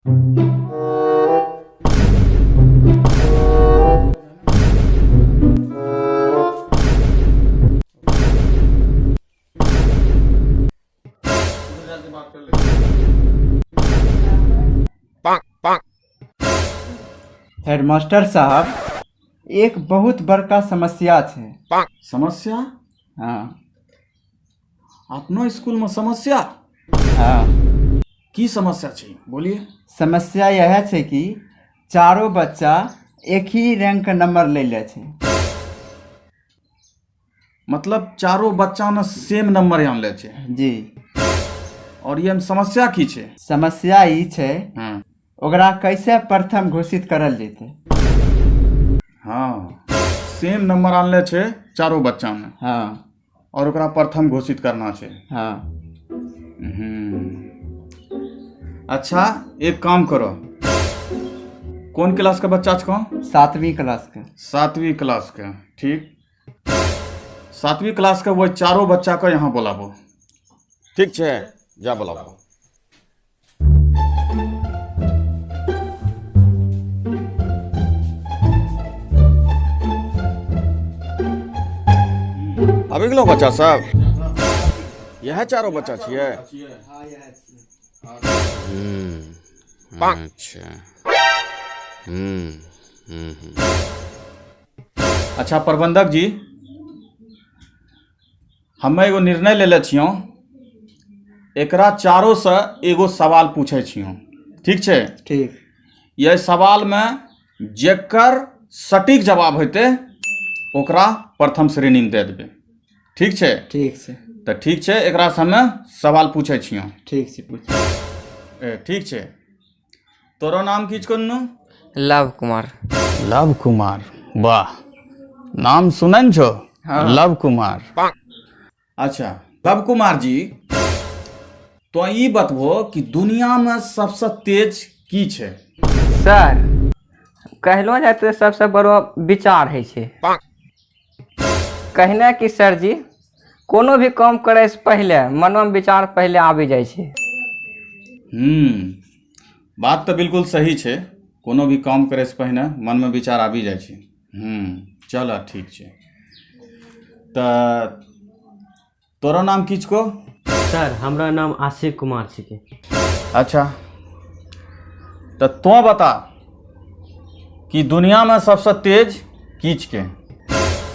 Headmaster साहब, एक बहुत बड़का समस्या छै। समस्या? हाँ। अपनो स्कूल में समस्या? हाँ। की समस्या छै, बोलिए। समस्या यह छै कि चारो बच्चा एक ही रैंक के नंबर लै ले छै। मतलब चारो बच्चा ने सेम नंबर आनले छै? जी। और ये में समस्या की छै? समस्या ई छै, ओकरा कैसे प्रथम घोषित करल जेतै। हाँ, सेम नंबर आनले छै चारो बच्चा ने। हाँ। और ओकरा प्रथम घोषित करना छै। हाँ। अच्छा, एक काम करो। कौन क्लास के बच्चा छौ? 7वीं क्लास के। 7वीं क्लास के, ठीक। 7वीं क्लास के वो चारों बच्चा के यहाँ बोलाबो। ठीक छै, जा बोलाबो। आबि गेलौ बच्चा सब? इएह चारो बच्चा छियै? अच्छा। हम्म हम्म अच्छा प्रबंधक जी, हमे एगो निर्णय लेले छियौ। एकरा चारो से एगो सवाल पूछै छियौ, ठीक छै? ठीक। यह सवालमे जेकर सटीक जवाब हेतै, ओकरा प्रथम श्रेणीमे दे देबै, ठीक छै? ठीक छै। तऽ ठीक छै, एकरा से हमे सवाल पूछै छियौ। ठीक छै, पूछ। ए, ठीक छै। तोरो नाम की छौ? लव कुमार। लव कुमार, वाह, नाम सुनन छो। हाँ। लव कुमार। अच्छा लव कुमार जी, तो ई बतबो कि दुनिया में सबसे तेज की छै? सर, कहलो जाय तऽ सबसँ बड़ो विचार होइ छै। कहने कि सर जी, कोनो भी काम करे से पहिले मनोमे विचार पहिले आबि जाइ छै। बात तऽ बिल्कुल सही छै। कोनो भी काम करे से पहिने मनमे विचार आबि जाइ छै। चल, ठीक छै। तऽ तोरो नाम की छको? सर, हमरा नाम आशिक कुमार छिकै। अच्छा, तऽ तो बता कि दुनियामे सबसँ तेज की छिकै?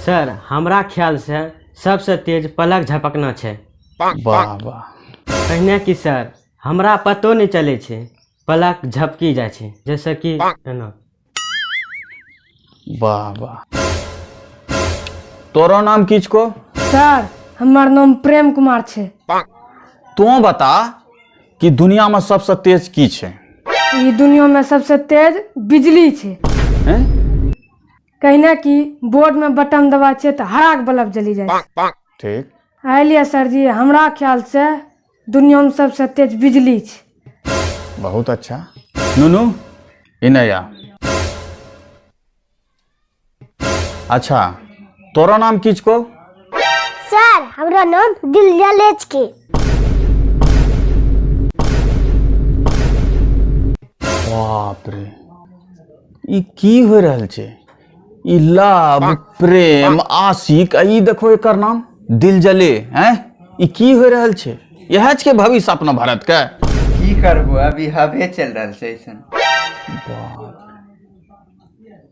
सर, हमरा ख्यालसँ सबसँ तेज पलक झपकना छै। वाह वाह! पहिने कि सर, हमरा पतो नहि चलै छै, पलक झपकी जाइ छै, जैसे कि एना। वाह वाह! तोरो नाम की छको? सर, हमर नाम प्रेम कुमार छै। तो बता कि दुनियामे सबसँ तेज की छै? ई दुनिया में सबसे तेज बिजली छै। हैं? कहने कि बोर्ड में बटन दबा छै तऽ हरा के बल्ब जली जाइ छै। एहि लिए सर जी, हमरा ख्याल से दुनिया में सबसे तेज बिजली छै। बहुत अच्छा। नुनू, इनया। अच्छा, तोरो नाम की छको? सर, हमरा नाम दिल जले के। बाप रे, ई की हो रहल छै? ई लव, प्रेम, आशिक, आ ई देखो, एकर नाम दिल जले हैं। ई की हो रहल छै? इएह छै भविष्य अपना भारत के? की करबो, अभी हवे चलि रहल छै ऐसन।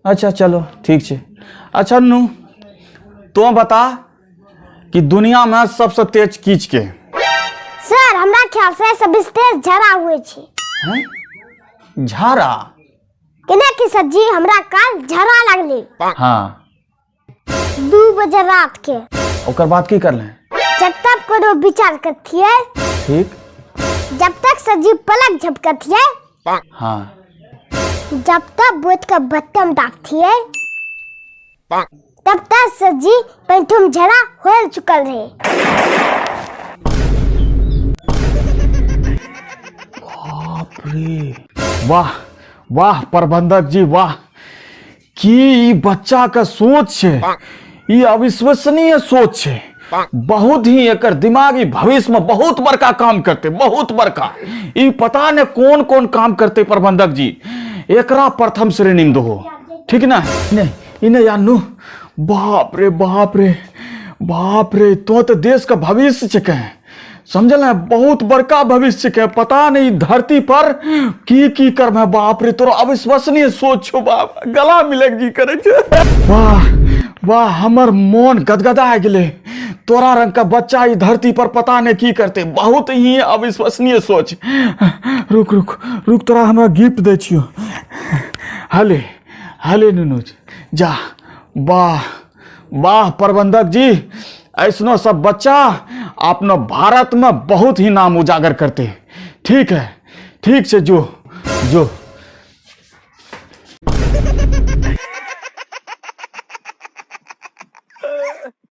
अच्छा चलो, ठीक छै। अच्छा नु, तो बता कि दुनिया में सबसे तेज की छै? सर, हमरा ख्याल से सबसे तेज झड़ा हुए छै। हैं, झाड़ा? केना कि सर जी, हमरा काल झड़ा लागले। 2 बजे रात के। ओकर बाद की करले? जब तक कोनो विचार करथिए, जब तक सर जी पलक झपकथिए, जब तक बोझ के बत्तम दाबथिए, तब तक सर जी पैंठुम झड़ा हो चुकल रहे। बाप रे, वाह वाह प्रबंधक जी, वाह! की ई बच्चा के सोच छै! ई अविश्वसनीय सोच छै। बहुत ही एकर दिमाग ई भविष्य में बहुत बड़का काम करते, बहुत बड़का। ई पता ने कोन कोन काम करते प्रबंधक जी। एकरा प्रथम श्रेणी में दहो, ठीक ना? नहीं इने यानू, बाप रे बाप रे बाप रे, तो तो देश का भविष्य छके, समझल है? बहुत बड़का भविष्य छके। पता नहीं धरती पर की की कर्म है। बाप रे, तोरा अविश्वसनीय सोच छो बाप, गला मिले जी करे छे। वाह वाह, हमर मोन गदगदा गेले। तोरा रंग का बच्चा ई धरती पर पता नहीं की करते। बहुत ही अविश्वसनीय सोच। रुक रुक रुक, तोरा हमरा गिफ्ट दै छियो। हले हले नुनू जा। वाह वाह प्रबंधक जी, ऐसनो सब बच्चा अपनो भारत में बहुत ही नाम उजागर करते। ठीक है, ठीक से जो जो।